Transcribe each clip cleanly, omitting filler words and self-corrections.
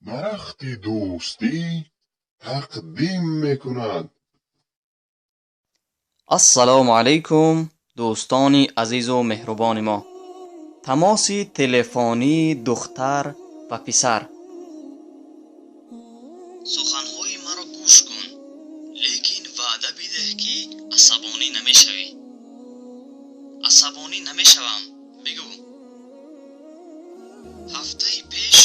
Дарахти дӯстӣ тақдим мекунад. Ассалому алайкум, дӯстони азизу меҳрубони мо. Тамоси телефонии духтар ва писар. Суханҳои маро гӯш кун, лекин ваъда бидеҳ, ки асабонӣ намешавӣ. Асабонӣ намешавам, бигӯ. Ҳафтаи пеш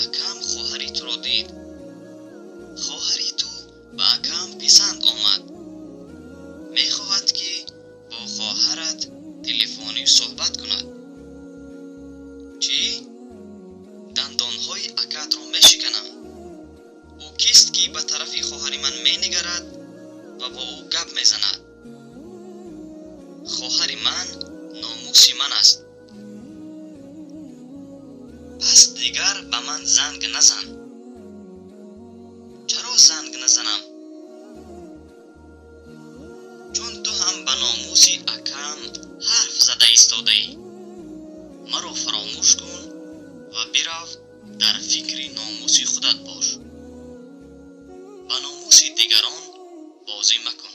акам хоҳари туро дид. Хоҳари ту ба акам писанд омад. Мехоҳад, ки бо хоҳарат телефонӣ суҳбат кунад. Чӣ? Дандонҳои акаатро мешиканам. Ӯ кист, ки ба тарафи хоҳари ман менигарад ва бо ӯ гап мезанад? Хоҳари ман номуси ман аст. Пас дигар ба ман занг назан. Чаро занг назанам? Чун ту ҳам ба номуси акам ҳарф зада истодаӣ. Маро фаромӯш кун ва бирав, дар фикри номуси худат бош. Ба номуси дигарон бозӣ макун.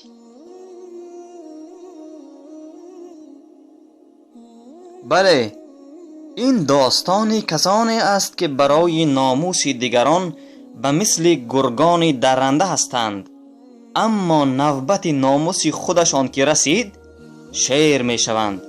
Бале, ин достони касоне аст, ки барои номуси дигарон ба мисли гургони дарранда ҳастанд, аммо навбати номуси худашон ки расид, шер мешаванд.